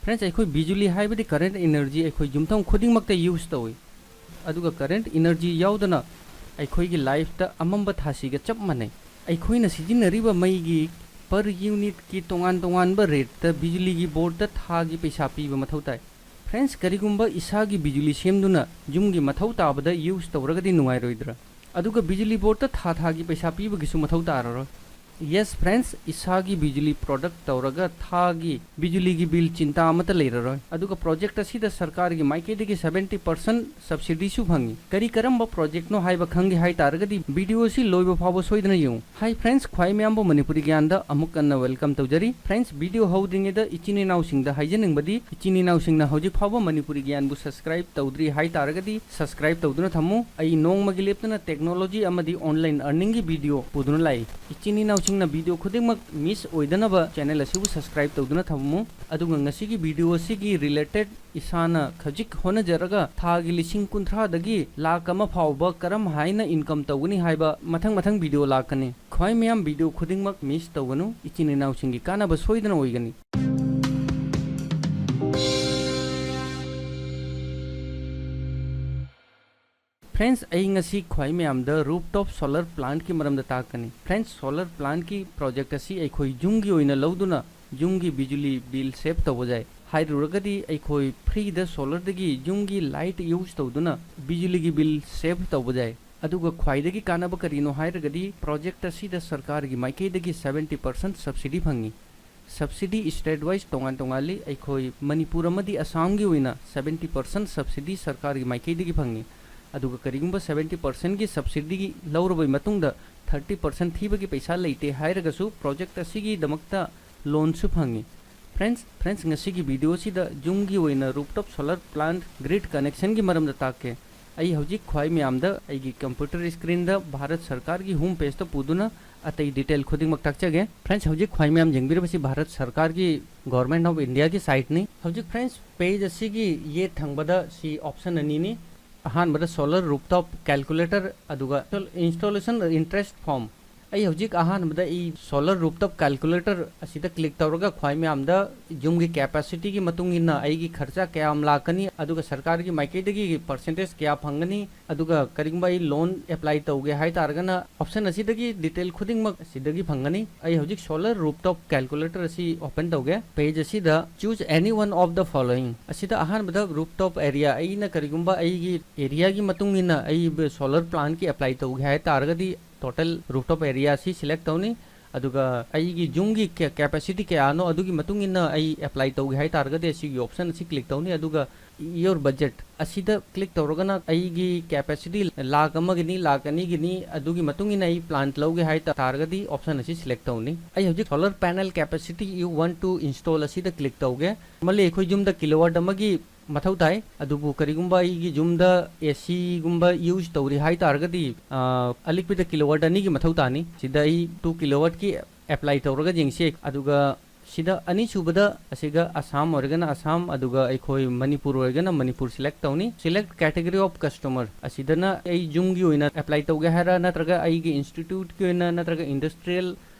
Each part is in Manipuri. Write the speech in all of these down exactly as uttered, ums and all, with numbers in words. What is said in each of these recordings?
Friends, ꯑꯩꯈꯣꯏ ꯕꯤꯖꯨꯂꯤ ꯍꯥꯏꯕꯗꯤ current energy ꯑꯩꯈꯣꯏ ꯌꯨꯝꯊꯣꯡ ꯈꯨꯗꯤꯡꯃꯛꯇ use ꯇꯧꯏ꯫ ꯑꯗꯨꯒ current energy ꯌꯥꯎꯗꯅ ꯑꯩꯈꯣꯏꯒꯤ lifeꯇ ꯑꯃꯝꯕ ꯊꯥꯁꯤꯒ ꯆꯞ ꯃꯥꯟꯅꯩ꯫ ꯑꯩꯈꯣꯏꯅ ꯁꯤꯖꯤꯟꯅꯔꯤꯕ ꯃꯩꯒꯤ per unitꯀꯤ ꯇꯣꯉꯥꯟ ꯇꯣꯉꯥꯟꯕ rateꯇ ꯕꯤꯖꯨꯂꯤꯒꯤ boardꯇ ꯊꯥꯒꯤ ꯄꯩꯁꯥ ꯄꯤꯕ ꯃꯊꯧ ꯇꯥꯏ꯫ Friends, ꯀꯔꯤꯒꯨꯝꯕ ꯏꯁꯥꯒꯤ ꯕꯤꯖꯨꯂꯤ ꯁꯦꯝꯗꯨꯅ ꯌꯨꯝꯒꯤ ꯃꯊꯧ ꯇꯥꯕꯗ use ꯇꯧꯔꯒꯗꯤ ꯅꯨꯡꯉꯥꯏꯔꯣꯏꯗ꯭ꯔꯥ? ꯑꯗꯨꯒ ꯕꯤꯖꯨꯂꯤ boardꯇ ꯊꯥ ꯊꯥꯒꯤ ꯄꯩꯁꯥ ꯄꯤꯕꯒꯤꯁꯨ ꯃꯊꯧ ꯇꯥꯔꯔꯣꯏ꯫ Yes friends, ꯏꯁꯥꯒꯤ ꯕꯤꯖꯨꯂꯤ product ꯇꯧꯔꯒ ꯊꯥꯒꯤ ꯕꯤꯖꯨꯂꯤꯒꯤ bill ꯆꯤꯟꯇꯥ ꯑꯃꯠꯇ ꯂꯩꯔꯔꯣꯏ꯫ ꯑꯗꯨꯒ project ꯑꯁꯤꯗ ꯁꯔꯀꯥꯔꯒꯤ ꯃꯥꯏꯀꯩꯗꯒꯤ seventy percent subsidyꯁꯨ ꯐꯪꯉꯤ꯫ ꯀꯔꯤ ꯀꯔꯝꯕ projectꯅꯣ ꯍꯥꯏꯕ ꯈꯪꯒꯦ ꯍꯥꯏ ꯇꯥꯔꯒꯗꯤ video ꯑꯁꯤ ꯂꯣꯏꯕ ꯐꯥꯎꯕ ꯁꯣꯏꯗꯅ ꯌꯦꯡꯉꯨ꯫ Hi friends, ꯈ꯭ꯋꯥꯏ ꯃꯌꯥꯝꯕꯨ ꯃꯅꯤꯄꯨꯔꯤ ꯒ꯭ꯌꯥꯟꯗ ꯑꯃꯨꯛ ꯍꯟꯅ welcome ꯇꯧꯖꯔꯤ꯫ Friends, video ꯍꯧꯗ꯭ꯔꯤꯉꯩꯗ ꯏꯆꯤꯟ ꯏꯅꯥꯎꯁꯤꯡꯗ ꯍꯥꯏꯖꯅꯤꯡꯕꯗꯤ, ꯏꯆꯤꯟ ꯏꯅꯥꯎꯁꯤꯡꯅ ꯍꯧꯖꯤꯛ ꯐꯥꯎꯕ ꯃꯅꯤꯄꯨꯔꯤ ꯒ꯭ꯌꯥꯟꯕꯨ subscribe ꯇꯧꯗ꯭ꯔꯤ ꯍꯥꯏ ꯇꯥꯔꯒꯗꯤ subscribe ꯇꯧꯗꯨꯅ ꯊꯝꯃꯨ꯫ ꯑꯩ ꯅꯣꯡꯃꯒꯤ ꯂꯦꯞꯇꯅ technology ꯑꯃꯗꯤ online earningꯒꯤ video ꯄꯨꯗꯨꯅ ꯂꯥꯛꯏ꯫ ꯏꯆꯤꯟ ꯏꯅꯥꯎꯁꯤꯡꯅ video ꯈꯨꯗꯤꯡꯃꯛ miss ꯑꯣꯏꯗꯅꯕ channel ꯑꯁꯤꯕꯨ subscribe ꯇꯧꯗꯨꯅ ꯊꯝꯃꯨ꯫ ꯑꯗꯨꯒ ꯉꯁꯤꯒꯤ video ꯑꯁꯤꯒꯤ related ꯏꯁꯥꯅ ꯈꯖꯤꯛ ꯍꯣꯠꯅꯖꯔꯒ ꯊꯥꯒꯤ ꯂꯤꯁꯤꯡ ꯀꯨꯟꯊ꯭ꯔꯥꯗꯒꯤ ꯂꯥꯈ ꯑꯃ ꯐꯥꯎꯕ ꯀꯔꯝ ꯍꯥꯏꯅ income ꯇꯧꯒꯅꯤ ꯍꯥꯏꯕ ꯃꯊꯪ ꯃꯊꯪ video ꯂꯥꯛꯀꯅꯤ꯫ ꯈ꯭ꯋꯥꯏ ꯃꯌꯥꯝ video ꯈꯨꯗꯤꯡꯃꯛ miss ꯇꯧꯒꯅꯨ, ꯏꯆꯤꯟ ꯏꯅꯥꯎꯁꯤꯡꯒꯤ ꯀꯥꯟꯅꯕ ꯁꯣꯏꯗꯅ ꯑꯣꯏꯒꯅꯤ꯫ Friends, ꯑꯩ ꯉꯁꯤ ꯈ꯭ꯋꯥꯏ ꯃꯌꯥꯝꯗ rooftop solar plantꯀꯤ ꯃꯔꯝꯗ ꯇꯥꯛꯀꯅꯤ꯫ Friends, solar plantꯀꯤ project ꯑꯁꯤ ꯑꯩꯈꯣꯏ ꯌꯨꯝꯒꯤ ꯑꯣꯏꯅ ꯂꯧꯗꯨꯅ ꯌꯨꯝꯒꯤ ꯕꯤꯖꯨꯂꯤ bill save ꯇꯧꯕ ꯌꯥꯏ꯫ ꯍꯥꯏꯔꯨꯔꯒꯗꯤ ꯑꯩꯈꯣꯏ freeꯗ solarꯗꯒꯤ ꯌꯨꯝꯒꯤ light use ꯇꯧꯗꯨꯅ ꯕꯤꯖꯨꯂꯤꯒꯤ bill save ꯇꯧꯕ ꯌꯥꯏ꯫ ꯑꯗꯨꯒ ꯈ꯭ꯋꯥꯏꯗꯒꯤ ꯀꯥꯟꯅꯕ ꯀꯔꯤꯅꯣ ꯍꯥꯏꯔꯒꯗꯤ project ꯑꯁꯤꯗ ꯁꯔꯀꯥꯔꯒꯤ ꯃꯥꯏꯀꯩꯗꯒꯤ seventy percent subsidy ꯐꯪꯉꯤ꯫ Subsidy state wise ꯇꯣꯉꯥꯟ ꯇꯣꯉꯥꯜꯂꯤ꯫ ꯑꯩꯈꯣꯏ ꯃꯅꯤꯄꯨꯔ ꯑꯃꯗꯤ ꯑꯁꯥꯝꯒꯤ ꯑꯣꯏꯅ seventy percent subsidy ꯁꯔꯀꯥꯔꯒꯤ ꯃꯥꯏꯀꯩꯗꯒꯤ ꯐꯪꯉꯤ꯫ ꯑꯗꯨꯒ ꯀꯔꯤꯒꯨꯝꯕ seventy percentꯀꯤ subsidy ꯂꯧꯔꯕ ꯃꯇꯨꯡꯗ thirty percent ꯊꯤꯕꯒꯤ ꯄꯩꯁꯥ ꯂꯩꯇꯦ ꯍꯥꯏꯔꯒꯁꯨ project ꯑꯁꯤꯒꯤꯗꯃꯛꯇ loanꯁꯨ ꯐꯪꯉꯤ꯫ Friends, friends, ꯉꯁꯤꯒꯤ video ꯑꯁꯤꯗ ꯌꯨꯝꯒꯤ ꯑꯣꯏꯅ rooftop solar plant grid connectionꯒꯤ ꯃꯔꯝꯗ ꯇꯥꯛꯀꯦ꯫ ꯑꯩ ꯍꯧꯖꯤꯛ ꯈ꯭ꯋꯥꯏ ꯃꯌꯥꯝꯗ ꯑꯩꯒꯤ computer screenꯗ ꯚꯥꯔꯠ ꯁꯔꯀꯥꯔꯒꯤ home pageꯇ ꯄꯨꯗꯨꯅ ꯑꯇꯩ detail ꯈꯨꯗꯤꯡꯃꯛ ꯇꯥꯛꯆꯒꯦ꯫ Friends, ꯍꯧꯖꯤꯛ ꯈ꯭ꯋꯥꯏ ꯃꯌꯥꯝ ꯌꯦꯡꯕꯤꯔꯤꯕꯁꯤ ꯚꯥꯔꯠ ꯁꯔꯀꯥꯔꯒꯤ Government of Indiaꯒꯤ siteꯅꯤ꯫ ꯍꯧꯖꯤꯛ friends, page ꯑꯁꯤꯒꯤ ꯌꯦꯠ ꯊꯪꯕꯗ ꯁꯤ option ꯑꯅꯤꯅꯤ꯫ ꯑꯍꯥꯟꯕꯗ solar rooftop calculator ꯑꯗꯨꯒ installation interest form꯫ ꯑꯩ ꯍꯧꯖꯤꯛ ꯑꯍꯥꯟꯕꯗ ꯑꯩ solar rooftop calculator ꯑꯁꯤꯗ click ꯇꯧꯔꯒ ꯈ꯭ꯋꯥꯏ ꯃꯌꯥꯝꯗ ꯌꯨꯝꯒꯤ capacityꯒꯤ ꯃꯇꯨꯡ ꯏꯟꯅ ꯑꯩꯒꯤ ꯈꯔꯆ ꯀꯌꯥꯝ ꯂꯥꯛꯀꯅꯤ, ꯑꯗꯨꯒ ꯁꯔꯀꯥꯔꯒꯤ ꯃꯥꯏꯀꯩꯗꯒꯤ percentage ꯀꯌꯥ ꯐꯪꯒꯅꯤ, ꯑꯗꯨꯒ ꯀꯔꯤꯒꯨꯝꯕ ꯑꯩ loan apply ꯇꯧꯒꯦ ꯍꯥꯏ ꯇꯥꯔꯒꯅ option ꯑꯁꯤꯗꯒꯤ detail ꯈꯨꯗꯤꯡꯃꯛ ꯑꯁꯤꯗꯒꯤ ꯐꯪꯒꯅꯤ꯫ ꯑꯩ ꯍꯧꯖꯤꯛ solar rooftop calculator ꯑꯁꯤ open ꯇꯧꯒꯦ꯫ Page ꯑꯁꯤꯗ choose any one of the following ꯑꯁꯤꯗ ꯑꯍꯥꯟꯕꯗ rooftop area, ꯑꯩꯅ ꯀꯔꯤꯒꯨꯝꯕ ꯑꯩꯒꯤ areaꯒꯤ ꯃꯇꯨꯡ ꯏꯟꯅ ꯑꯩ solar plantꯀꯤ apply ꯇꯧꯒꯦ ꯍꯥꯏ ꯇꯥꯔꯒꯗꯤ total rooftop area ꯑꯁꯤ select ꯇꯧꯅꯤ꯫ ꯑꯗꯨꯒ ꯑꯩꯒꯤ ꯌꯨꯝꯒꯤ ꯀꯦ-, capacity ꯀꯌꯥꯅꯣ ꯑꯗꯨꯒꯤ ꯃꯇꯨꯡ ꯏꯟꯅ ꯑꯩ apply ꯇꯧꯒꯦ ꯍꯥꯏ ꯇꯥꯔꯒꯗꯤ ꯑꯁꯤꯒꯤ option ꯑꯁꯤ click ꯇꯧꯅꯤ꯫ ꯑꯗꯨꯒ your budget ꯑꯁꯤꯗ click ꯇꯧꯔꯒꯅ ꯑꯩꯒꯤ capacity ꯂꯥꯈ ꯑꯃꯒꯤꯅꯤ, ꯂꯥꯈ ꯑꯅꯤꯒꯤꯅꯤ, ꯑꯗꯨꯒꯤ ꯃꯇꯨꯡ ꯏꯟꯅ ꯑꯩ plant ꯂꯧꯒꯦ ꯍꯥꯏ ꯇꯥꯔꯒꯗꯤ option ꯑꯁꯤ select ꯇꯧꯅꯤ꯫ ꯑꯩ ꯍꯧꯖꯤꯛ solar panel capacity you want to install ꯑꯁꯤꯗ click ꯇꯧꯒꯦ꯫ Normally ꯑꯩꯈꯣꯏ ꯌꯨꯝꯗ kilowatt ꯑꯃꯒꯤ ꯃꯊꯧ ꯇꯥꯏ꯫ ꯑꯗꯨꯕꯨ ꯀꯔꯤꯒꯨꯝꯕ ꯑꯩꯒꯤ ꯌꯨꯝꯗ ACꯒꯨꯝꯕ use ꯇꯧꯔꯤ ꯍꯥꯏ ꯇꯥꯔꯒꯗꯤ, ꯑ, ꯑꯂꯤꯛꯄꯗ kilowatt ꯑꯅꯤꯒꯤ ꯃꯊꯧ ꯇꯥꯅꯤ꯫ ꯁꯤꯗ ꯑꯩ two kilowattꯀꯤ apply ꯇꯧꯔꯒ ꯌꯦꯡꯁꯤ꯫ ꯑꯗꯨꯒ ꯁꯤꯗ ꯑꯅꯤꯁꯨꯕꯗ ꯑꯁꯤꯒ ꯑꯁꯥꯝ ꯑꯣꯏꯔꯒꯅ ꯑꯁꯥꯝ, ꯑꯗꯨꯒ ꯑꯩꯈꯣꯏ ꯃꯅꯤꯄꯨꯔ ꯑꯣꯏꯔꯒꯅ ꯃꯅꯤꯄꯨꯔ select ꯇꯧꯅꯤ꯫ Select category of customer ꯑꯁꯤꯗꯅ ꯑꯩ ꯌꯨꯝꯒꯤ ꯑꯣꯏꯅ apply ꯇꯧꯒꯦ ꯍꯥꯏꯔ, ꯅꯠꯇ꯭ꯔꯒ ꯑꯩꯒꯤ instituteꯀꯤ ꯑꯣꯏꯅ, ꯅꯠꯇ꯭ꯔꯒ industrial,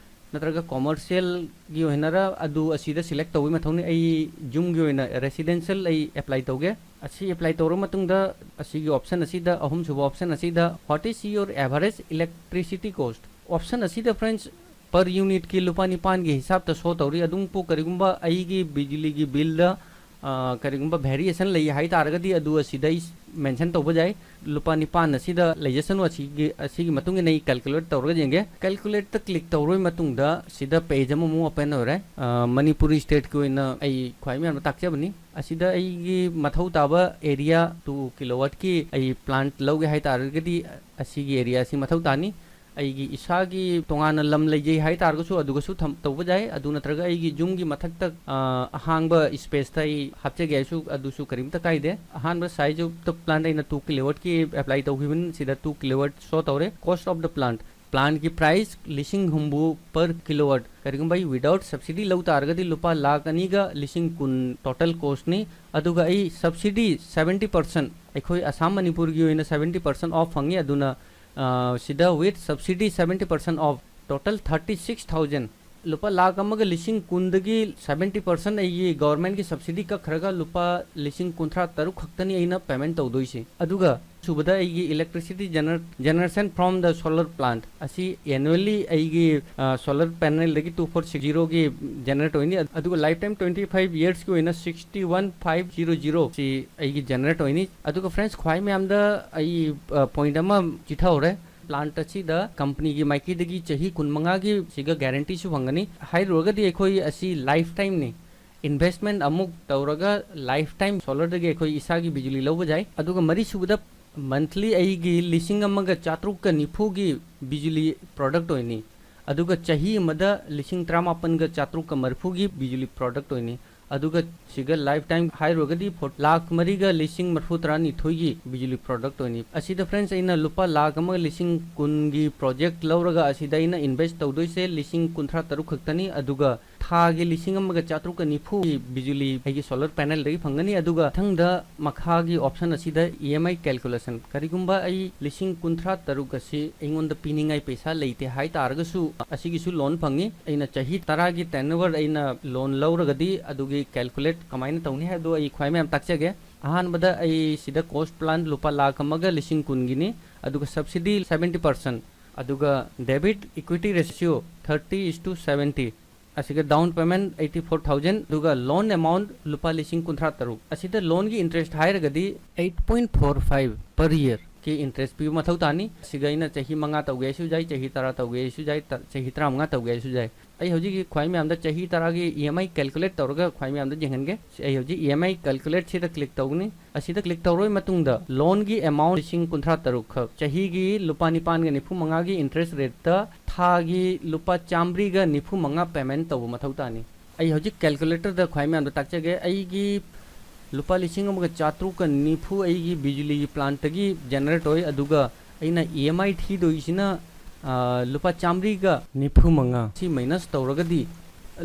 ꯅꯠꯇ꯭ꯔꯒ commercialꯒꯤ ꯑꯣꯏꯅꯔ, ꯑꯗꯨ ꯑꯁꯤꯗ select ꯇꯧꯕꯒꯤ ꯃꯊꯧꯅꯤ꯫ ꯑꯩ ꯌꯨꯝꯒꯤ ꯑꯣꯏꯅ residential ꯑꯩ apply ꯇꯧꯒꯦ꯫ ꯑꯁꯤ apply ꯇꯧꯔꯕ ꯃꯇꯨꯡꯗ ꯑꯁꯤꯒꯤ option ꯑꯁꯤꯗ, ꯑꯍꯨꯝꯁꯨꯕ option ꯑꯁꯤꯗ, "What is your average electricity cost?" Option ꯑꯁꯤꯗ, friends, per unitꯀꯤ ꯂꯨꯄꯥ ꯅꯤꯄꯥꯟꯒꯤ ꯍꯤꯁꯥꯞꯇ show ꯇꯧꯔꯤ꯫ ꯑꯗꯨꯝꯄꯨ ꯀꯔꯤꯒꯨꯝꯕ ꯑꯩꯒꯤ ꯕꯤꯖꯂꯤꯒꯤ billꯗ, ꯑ, ꯀꯔꯤꯒꯨꯝꯕ variation ꯂꯩ ꯍꯥꯏ ꯇꯥꯔꯒꯗꯤ ꯑꯗꯨ ꯑꯁꯤꯗ ꯑꯩ mention ꯇꯧꯕ ꯌꯥꯏ꯫ ꯂꯨꯄꯥ ꯅꯤꯄꯥꯟ ꯑꯁꯤꯗ ꯂꯩꯖꯁꯅꯨ, ꯑꯁꯤꯒꯤ, ꯑꯁꯤꯒꯤ ꯃꯇꯨꯡ ꯏꯟꯅ ꯑꯩ calculate ꯇꯧꯔꯒ ꯌꯦꯡꯒꯦ꯫ Calculateꯇ click ꯇꯧꯔꯕ ꯃꯇꯨꯡꯗ ꯁꯤꯗ page ꯑꯃꯃꯨꯛ open ꯑꯣꯏꯔꯦ꯫ ꯑ, ꯃꯅꯤꯄꯨꯔꯤ stateꯀꯤ ꯑꯣꯏꯅ ꯑꯩ ꯈ꯭ꯋꯥꯏ ꯃꯌꯥꯝꯗ ꯇꯥꯛꯆꯕꯅꯤ꯫ ꯑꯁꯤꯗ ꯑꯩꯒꯤ ꯃꯊꯧ ꯇꯥꯕ area two kilowattꯀꯤ ꯑꯩ plant ꯂꯧꯒꯦ ꯍꯥꯏ ꯇꯥꯔꯒꯗꯤ ꯑꯁꯤꯒꯤ area ꯑꯁꯤ ꯃꯊꯧ ꯇꯥꯅꯤ꯫ ꯑꯩꯒꯤ ꯏꯁꯥꯒꯤ ꯇꯣꯉꯥꯟꯅ ꯂꯝ ꯂꯩꯖꯩ ꯍꯥꯏ ꯇꯥꯔꯒꯁꯨ ꯑꯗꯨꯒꯁꯨ ꯊꯝ-, ꯇꯧꯕ ꯌꯥꯏ꯫ ꯑꯗꯨ ꯅꯠꯇ꯭ꯔꯒ ꯑꯩꯒꯤ ꯌꯨꯝꯒꯤ ꯃꯊꯛꯇ, ꯑ, ꯑꯍꯥꯡꯕ spaceꯇ ꯑꯩ ꯍꯥꯞꯆꯒꯦ ꯍꯥꯏꯁꯨ ꯑꯗꯨꯁꯨ ꯀꯔꯤꯝꯇ ꯀꯥꯏꯗꯦ꯫ ꯑꯍꯥꯟꯕ size of the plant ꯑꯩꯅ two kilowattꯀꯤ apply ꯇꯧꯈꯤꯕꯅꯤ꯫ ꯁꯤꯗ two kilowatt show ꯇꯧꯔꯦ꯫ Cost of the plant, plantꯀꯤ price ꯂꯤꯁꯤꯡ ꯍꯨꯝꯐꯨ per kilowatt꯫ ꯀꯔꯤꯒꯨꯝꯕ ꯑꯩ without subsidy ꯂꯧ ꯇꯥꯔꯒꯗꯤ ꯂꯨꯄꯥ ꯂꯥꯈ ꯑꯅꯤꯒ ꯂꯤꯁꯤꯡ ꯀꯨꯟ total costꯅꯤ꯫ ꯑꯗꯨꯒ ꯑꯩ subsidy seventy percent, ꯑꯩꯈꯣꯏ ꯑꯁꯥꯝ ꯃꯅꯤꯄꯨꯔꯒꯤ ꯑꯣꯏꯅ seventy percent off ꯐꯪꯉꯤ꯫ ꯑꯗꯨꯅ, ꯑ, ꯁꯤꯗ with subsidy seventy percent off Total thirty six thousand, ꯂꯨꯄꯥ ꯂꯥꯈ ꯑꯃꯒ ꯂꯤꯁꯤꯡ ꯀꯨꯟꯗꯒꯤ seventy percent ꯑꯩꯒꯤ government ꯀꯤ subsidy ꯀꯛꯈ꯭ꯔꯒ ꯂꯨꯄꯥ ꯂꯤꯁꯤꯡ ꯀꯨꯟꯊ꯭ꯔꯥ ꯇꯔꯨꯛ ꯈꯛꯇꯅꯤ ꯑꯩꯅ payment ꯇꯧꯗꯣꯏꯁꯦ꯫ ꯑꯗꯨꯒ ꯁꯨꯕꯗ ꯑꯩꯒꯤ electricity gener-, generation from the solar plant ꯑꯁꯤ annually ꯑꯩꯒꯤ, ꯑ, solar panel ꯗꯒꯤ two four six zero ꯒꯤ generate ꯑꯣꯏꯅꯤ꯫ ꯑꯗꯨꯒ lifetime twenty five years ꯀꯤ ꯑꯣꯏꯅ sixty one five zero zero ꯁꯤ ꯑꯩꯒꯤ generate ꯑꯣꯏꯅꯤ꯫ ꯑꯗꯨꯒ friends, ꯈ꯭ꯋꯥꯏ ꯃꯌꯥꯝꯗ ꯑꯩ, ꯑ, point ꯑꯃ ꯆꯤꯊꯍꯧꯔꯦ꯫ Plant ꯑꯁꯤꯗ company ꯒꯤ ꯃꯥꯏꯀꯩꯗꯒꯤ ꯆꯍꯤ ꯀꯨꯟꯃꯉꯥꯒꯤ ꯁꯤꯒ guarantee ꯁꯨ ꯐꯪꯒꯅꯤ꯫ ꯍꯥꯏꯔꯨꯔꯒꯗꯤ ꯑꯩꯈꯣꯏ ꯑꯁꯤ lifetime ꯅꯤ꯫ Investment ꯑꯃꯨꯛ ꯇꯧꯔꯒ lifetime solar ꯗꯒꯤ ꯑꯩꯈꯣꯏ ꯏꯁꯥꯒꯤ ꯕꯤꯖꯨꯂꯤ ꯂꯧꯕ ꯌꯥꯏ꯫ ꯑꯗꯨꯒ ꯃꯔꯤꯁꯨꯕꯗ, monthly ꯑꯩꯒꯤ ꯂꯤꯁꯤꯡ ꯑꯃꯒ ꯆꯥꯇ꯭ꯔꯨꯛꯀ ꯅꯤꯐꯨꯒꯤ ꯕꯤꯖꯨꯂꯤ product ꯑꯣꯏꯅꯤ꯫ ꯑꯗꯨꯒ ꯆꯍꯤ ꯑꯃꯗ ꯂꯤꯁꯤꯡ ꯇꯔꯥꯃꯥꯄꯟꯒ ꯆꯥꯇ꯭ꯔꯨꯛꯀ ꯃꯔꯤꯐꯨꯒꯤ ꯕꯤꯖꯨꯂꯤ product ꯑꯣꯏꯅꯤ꯫ ꯑꯗꯨꯒ ꯁꯤꯒ lifetime ꯍꯥꯏꯔꯨꯔꯒꯗꯤ ꯐꯣꯔ-, ꯂꯥꯈ ꯃꯔꯤꯒ ꯂꯤꯁꯤꯡ ꯃꯔꯤꯐꯨ ꯇꯔꯥꯅꯤꯊꯣꯏꯒꯤ ꯕꯤꯖꯨꯂꯤ product ꯑꯣꯏꯅꯤ꯫ ꯑꯁꯤꯗ friends, ꯑꯩꯅ ꯂꯨꯄꯥ ꯂꯥꯈ ꯑꯃꯒ ꯂꯤꯁꯤꯡ ꯀꯨꯟꯒꯤ project ꯂꯧꯔꯒ ꯑꯁꯤꯗ ꯑꯩꯅ invest ꯇꯧꯗꯣꯏꯁꯦ ꯂꯤꯁꯤꯡ ꯀꯨꯟꯊ꯭ꯔꯥ ꯇꯔꯨꯛ ꯈꯛꯇꯅꯤ꯫ ꯑꯗꯨꯒ ꯊꯥꯒꯤ ꯂꯤꯁꯤꯡ ꯑꯃꯒ ꯆꯥꯇ꯭ꯔꯨꯛꯀ ꯅꯤꯐꯨꯒꯤ ꯕꯤꯖꯨꯂꯤ ꯑꯩꯒꯤ solar panel ꯗꯒꯤ ꯐꯪꯒꯅꯤ꯫ ꯑꯗꯨꯒ ꯃꯊꯪꯗ ꯃꯈꯥꯒꯤ option ꯑꯁꯤꯗ E M I calculation, ꯀꯔꯤꯒꯨꯝꯕ ꯑꯩ ꯂꯤꯁꯤꯡ ꯀꯨꯟꯊ꯭ꯔꯥ ꯇꯔꯨꯛ ꯑꯁꯤ ꯑꯩꯉꯣꯟꯗ ꯄꯤꯅꯤꯡꯉꯥꯏ ꯄꯩꯁꯥ ꯂꯩꯇꯦ ꯍꯥꯏ ꯇꯥꯔꯒꯁꯨ, ꯑꯁꯤꯒꯤꯁꯨ loan ꯐꯪꯉꯤ꯫ ꯑꯩꯅ ꯆꯍꯤ ꯇꯔꯥꯒꯤ tenure ꯑꯩꯅ loan ꯂꯧꯔꯒꯗꯤ ꯑꯗꯨꯒꯤ calculate ꯀꯃꯥꯏꯅ ꯇꯧꯅꯤ ꯍꯥꯏꯕꯗꯨ ꯑꯩ ꯈ꯭ꯋꯥꯏ ꯃꯌꯥꯝ ꯇꯥꯛꯆꯒꯦ꯫ ꯑꯍꯥꯟꯕꯗ ꯑꯩ ꯁꯤꯗ cost plan ꯂꯨꯄꯥ ꯂꯥꯈ ꯑꯃꯒ ꯂꯤꯁꯤꯡ ꯀꯨꯟꯒꯤꯅꯤ, ꯑꯗꯨꯒ subsidy seventy percent, ꯑꯗꯨꯒ debit equity ratio thirty is to seventy, ꯑꯁꯤꯒ down payment eighty four thousand, ꯑꯗꯨꯒ loan amount ꯂꯨꯄꯥ ꯂꯤꯁꯤꯡ ꯀꯨꯟꯊ꯭ꯔꯥ ꯇꯔꯨꯛ꯫ ꯑꯁꯤꯗ loan ꯒꯤ interest ꯍꯥꯏꯔꯒꯗꯤ eight point four five per year ꯀꯤ interest ꯄꯤꯕ ꯃꯊꯧ ꯇꯥꯅꯤ꯫ ꯑꯁꯤꯒ ꯑꯩꯅ ꯆꯍꯤ ꯃꯉꯥ ꯇꯧꯒꯦ ꯍꯥꯏꯁꯨ ꯌꯥꯏ, ꯆꯍꯤ ꯇꯔꯥ ꯇꯧꯒꯦ ꯍꯥꯏꯁꯨ ꯌꯥꯏ, ꯇ-, ꯆꯍꯤ ꯇꯔꯥꯃꯉꯥ ꯇꯧꯒꯦ ꯍꯥꯏꯁꯨ ꯌꯥꯏ꯫ ꯑꯩ ꯍꯧꯖꯤꯛꯀꯤ ꯈ꯭ꯋꯥꯏ ꯃꯌꯥꯝꯗ ꯆꯍꯤ ꯇꯔꯥꯒꯤ E M I calculate ꯇꯧꯔꯒ ꯈ꯭ꯋꯥꯏ ꯃꯌꯥꯝꯗ ꯌꯦꯡꯍꯟꯒꯦ꯫ ꯁꯤ ꯑꯩ ꯍꯧꯖꯤꯛ E M I calculate ꯁꯤꯗ click ꯇꯧꯒꯅꯤ꯫ ꯑꯁꯤꯗ click ꯇꯧꯔꯕ ꯃꯇꯨꯡꯗ loan ꯒꯤ amount ꯂꯤꯁꯤꯡ ꯀꯨꯟꯊ꯭ꯔꯥ ꯇꯔꯨꯛ ꯈꯛ, ꯆꯍꯤꯒꯤ ꯂꯨꯄꯥ ꯅꯤꯄꯥꯟꯒ ꯅꯤꯐꯨ ꯃꯉꯥꯒꯤ interest rate ꯇ ꯊꯥꯒꯤ ꯂꯨꯄꯥ ꯆꯥꯝꯃꯔꯤꯒ ꯅꯤꯐꯨ ꯃꯉꯥ payment ꯇꯧꯕ ꯃꯊꯧ ꯇꯥꯅꯤ꯫ ꯑꯩ ꯍꯧꯖꯤꯛ calculator ꯗ ꯈ꯭ꯋꯥꯏ ꯃꯌꯥꯝꯗ ꯇꯥꯛꯆꯒꯦ꯫ ꯑꯩꯒꯤ ꯂꯨꯄꯥ ꯂꯤꯁꯤꯡ ꯑꯃꯒ ꯆꯥꯇ꯭ꯔꯨꯛꯀ ꯅꯤꯐꯨ ꯑꯩꯒꯤ ꯕꯤꯖꯨꯂꯤꯒꯤ plant ꯇꯒꯤ generate ꯑꯣꯏ, ꯑꯗꯨꯒ ꯑꯩꯅ E M I ꯊꯤꯗꯣꯏꯁꯤꯅ, ꯑ, ꯂꯨꯄꯥ ꯆꯥꯝꯃꯔꯤꯒ ꯅꯤꯐꯨ ꯃꯉꯥ꯫ ꯁꯤ minus ꯇꯧꯔꯒꯗꯤ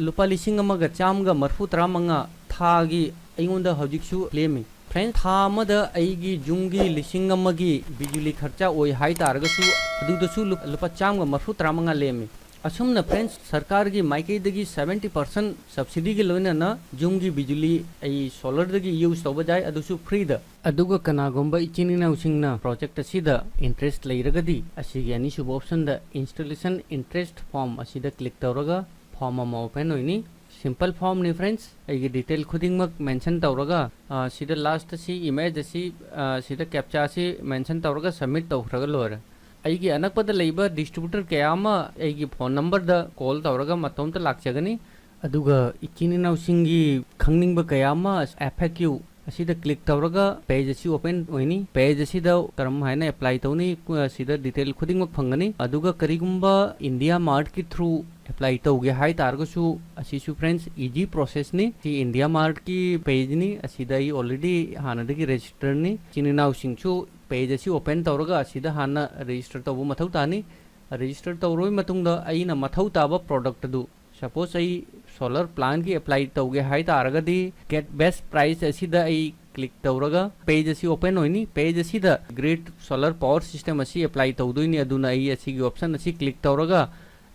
ꯂꯨꯄꯥ ꯂꯤꯁꯤꯡ ꯑꯃꯒ ꯆꯥꯝꯃꯒ ꯃꯔꯤꯐꯨ ꯇꯔꯥ ꯃꯉꯥ ꯊꯥꯒꯤ ꯑꯩꯉꯣꯟꯗ ꯍꯧꯖꯤꯛꯁꯨ ꯂꯦꯝꯃꯤ꯫ ꯐ꯭ꯔꯦꯟꯁ, ꯊꯥ ꯑꯃꯗ ꯑꯩꯒꯤ ꯌꯨꯝꯒꯤ ꯂꯤꯁꯤꯡ ꯑꯃꯒꯤ ꯕꯤꯖꯨꯂꯤ ꯈꯔꯆꯥ ꯑꯣꯏ ꯍꯥꯏ ꯇꯥꯔꯒꯁꯨ, ꯑꯗꯨꯗꯁꯨ ꯂꯨꯞ-, ꯂꯨꯄꯥ ꯆꯥꯝꯃꯒ ꯃꯔꯐꯨ ꯇꯔꯥꯃꯉꯥ ꯂꯦꯝꯃꯤ꯫ ꯑꯁꯨꯝꯅ ꯐ꯭ꯔꯦꯟꯁ, ꯁꯔꯀꯥꯔꯒꯤ ꯃꯥꯏꯀꯩꯗꯒꯤ seventy percent subsidyꯒꯤ ꯂꯣꯏꯅꯅ ꯌꯨꯝꯒꯤ ꯕꯤꯖꯨꯂꯤ ꯑꯩ solarꯗꯒꯤ use ꯇꯧꯕ ꯌꯥꯏ, ꯑꯗꯨꯁꯨ freeꯗ꯫ ꯑꯗꯨꯒ ꯀꯅꯥꯒꯨꯝꯕ ꯏꯆꯤꯟ ꯏꯅꯥꯎꯁꯤꯡꯅ project ꯑꯁꯤꯗ interest ꯂꯩꯔꯒꯗꯤ, ꯑꯁꯤꯒꯤ ꯑꯅꯤꯁꯨꯕ optionꯗ installation interest form ꯑꯁꯤꯗ click ꯇꯧꯔꯒ form ꯑꯃ open ꯑꯣꯏꯅꯤ꯫ Simple formꯅꯤ friends꯫ ꯑꯩꯒꯤ detail ꯈꯨꯗꯤꯡꯃꯛ mention ꯇꯧꯔꯒ, ꯑ, ꯁꯤꯗ last ꯑꯁꯤ, image ꯑꯁꯤ, ꯑ, ꯁꯤꯗ captcha ꯑꯁꯤ mention ꯇꯧꯔꯒ submit ꯇꯧꯈ꯭ꯔꯒ ꯂꯣꯏꯔꯦ꯫ ꯑꯩꯒꯤ ꯑꯅꯛꯄꯗ ꯂꯩꯕ distributor ꯀꯌꯥ ꯑꯃ ꯑꯩꯒꯤ phone numberꯗ call ꯇꯧꯔꯒ ꯃꯇꯣꯝꯇ ꯂꯥꯛꯆꯒꯅꯤ꯫ ꯑꯗꯨꯒ ꯏꯆꯤꯟ ꯏꯅꯥꯎꯁꯤꯡꯒꯤ ꯈꯪꯅꯤꯡꯕ ꯀꯌꯥ ꯑꯃ FAQ ꯑꯁꯤꯗ click ꯇꯧꯔꯒ page ꯑꯁꯤ open ꯑꯣꯏꯅꯤ꯫ Page ꯑꯁꯤꯗ ꯀꯔꯝ ꯍꯥꯏꯅ apply ꯇꯧꯅꯤ, ꯑ, ꯁꯤꯗ detail ꯈꯨꯗꯤꯡꯃꯛ ꯐꯪꯒꯅꯤ꯫ ꯑꯗꯨꯒ ꯀꯔꯤꯒꯨꯝꯕ IndiaMartꯀꯤ through apply ꯇꯧꯒꯦ ꯍꯥꯏ ꯇꯥꯔꯒꯁꯨ, ꯑꯁꯤꯁꯨ friends easy processꯅꯤ꯫ ꯁꯤ IndiaMartꯀꯤ pageꯅꯤ꯫ ꯑꯁꯤꯗ ꯑꯩ already ꯍꯥꯟꯅꯗꯒꯤ registerꯅꯤ꯫ ꯏꯆꯤꯟ ꯏꯅꯥꯎꯁꯤꯡꯁꯨ page ꯑꯁꯤ open ꯇꯧꯔꯒ ꯑꯁꯤꯗ ꯍꯥꯟꯅ register ꯇꯧꯕ ꯃꯊꯧ ꯇꯥꯅꯤ꯫ Register ꯇꯧꯔꯕ ꯃꯇꯨꯡꯗ ꯑꯩꯅ ꯃꯊꯧ ꯇꯥꯕ product ꯑꯗꯨ, suppose ꯑꯩ solar plantꯀꯤ apply ꯇꯧꯒꯦ ꯍꯥꯏ ꯇꯥꯔꯒꯗꯤ, get best price ꯑꯁꯤꯗ ꯑꯩ click ꯇꯧꯔꯒ page ꯑꯁꯤ open ꯑꯣꯏꯅꯤ꯫ Page ꯑꯁꯤꯗ grid solar power system ꯑꯁꯤ apply ꯇꯧꯗꯣꯏꯅꯤ꯫ ꯑꯗꯨꯅ ꯑꯩ ꯑꯁꯤꯒꯤ option ꯑꯁꯤ click ꯇꯧꯔꯒ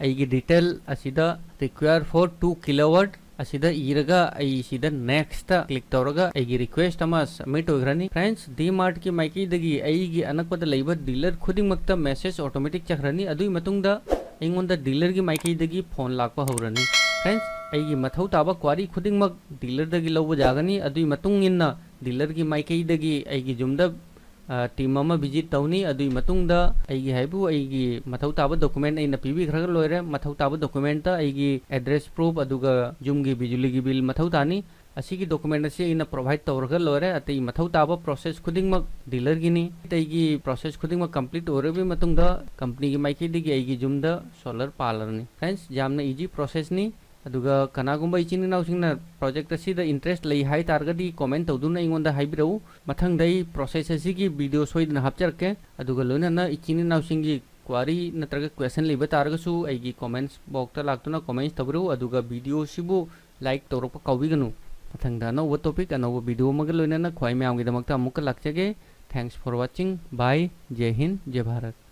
ꯑꯩꯒꯤ detail ꯑꯁꯤꯗ require for two kilowatt ꯑꯁꯤꯗ ꯏꯔꯒ ꯑꯩ ꯁꯤꯗ nextꯇ click ꯇꯧꯔꯒ ꯑꯩꯒꯤ request ꯑꯃ submit ꯑꯣꯏꯈ꯭ꯔꯅꯤ꯫ Friends, DMartꯀꯤ ꯃꯥꯏꯀꯩꯗꯒꯤ ꯑꯩꯒꯤ ꯑꯅꯛꯄꯗ ꯂꯩꯕ dealer ꯈꯨꯗꯤꯡꯃꯛꯇ message automatic ꯆꯠꯈ꯭ꯔꯅꯤ꯫ ꯑꯗꯨꯒꯤ ꯃꯇꯨꯡꯗ ꯑꯩꯉꯣꯟꯗ dealerꯒꯤ ꯃꯥꯏꯀꯩꯗꯒꯤ phone ꯂꯥꯛꯄ ꯍꯧꯔꯅꯤ꯫ Friends, ꯑꯩꯒꯤ ꯃꯊꯧ ꯇꯥꯕ query ꯈꯨꯗꯤꯡꯃꯛ dealerꯗꯒꯤ ꯂꯧꯕ ꯌꯥꯒꯅꯤ꯫ ꯑꯗꯨꯒꯤ ꯃꯇꯨꯡ ꯏꯟꯅ dealerꯒꯤ ꯃꯥꯏꯀꯩꯗꯒꯤ ꯑꯩꯒꯤ ꯌꯨꯝꯗ, ꯑ, team ꯑꯃ visit ꯇꯧꯅꯤ꯫ ꯑꯗꯨꯒꯤ ꯃꯇꯨꯡꯗ ꯑꯩꯒꯤ ꯍꯥꯏꯕꯨ ꯑꯩꯒꯤ ꯃꯊꯧ ꯇꯥꯕ document ꯑꯩꯅ ꯄꯤꯕꯤꯈ꯭ꯔꯒ ꯂꯣꯏꯔꯦ꯫ ꯃꯊꯧ ꯇꯥꯕ documentꯇ ꯑꯩꯒꯤ address proof ꯑꯗꯨꯒ ꯌꯨꯝꯒꯤ ꯕꯤꯖꯨꯂꯤꯒꯤ bill ꯃꯊꯧ ꯇꯥꯅꯤ꯫ ꯑꯁꯤꯒꯤ document ꯑꯁꯤ ꯑꯩꯅ provide ꯇꯧꯔꯒ ꯂꯣꯏꯔꯦ꯫ ꯑꯇꯩ ꯃꯊꯧ ꯇꯥꯕ process ꯈꯨꯗꯤꯡꯃꯛ dealerꯒꯤꯅꯤ꯫ ꯑꯇꯩꯒꯤ process ꯈꯨꯗꯤꯡꯃꯛ complete ꯑꯣꯏꯔꯕꯒꯤ ꯃꯇꯨꯡꯗ companyꯒꯤ ꯃꯥꯏꯀꯩꯗꯒꯤ ꯑꯩꯒꯤ ꯌꯨꯝꯗ solar ꯄꯥꯜꯂꯔꯅꯤ꯫ Friends, ꯌꯥꯝꯅ easy processꯅꯤ꯫ ꯑꯗꯨꯒ ꯀꯅꯥꯒꯨꯝꯕ ꯏꯆꯤꯟ ꯏꯅꯥꯎꯁꯤꯡꯅ project ꯑꯁꯤꯗ interest ꯂꯩ ꯍꯥꯏ ꯇꯥꯔꯒꯗꯤ comment ꯇꯧꯗꯨꯅ ꯑꯩꯉꯣꯟꯗ ꯍꯥꯏꯕꯤꯔꯛꯎ꯫ ꯃꯊꯪꯗ ꯑꯩ process ꯑꯁꯤꯒꯤ video ꯁꯣꯏꯗꯅ ꯍꯥꯞꯆꯔꯛꯀꯦ꯫ ꯑꯗꯨꯒ ꯂꯣꯏꯅꯅ ꯏꯆꯤꯟ ꯏꯅꯥꯎꯁꯤꯡꯒꯤ query ꯅꯠꯇ꯭ꯔꯒ question ꯂꯩꯕ ꯇꯥꯔꯒꯁꯨ ꯑꯩꯒꯤ comments boxꯇ ꯂꯥꯛꯇꯨꯅ comments ꯇꯧꯕꯤꯔꯛꯎ꯫ ꯑꯗꯨꯒ video ꯑꯁꯤꯕꯨ like ꯇꯧꯔꯛꯄ ꯀꯥꯎꯕꯤꯒꯅꯨ꯫ ꯃꯊꯪꯗ ꯑꯅꯧꯕ topic, ꯑꯅꯧꯕ video ꯑꯃꯒ ꯂꯣꯏꯅꯅ ꯈ꯭ꯋꯥꯏ ꯃꯌꯥꯝꯒꯤꯗꯃꯛꯇ ꯑꯃꯨꯛꯀ ꯂꯥꯛꯆꯒꯦ. Thanks for watching. Bye. Jai Hind, Jai Bharat.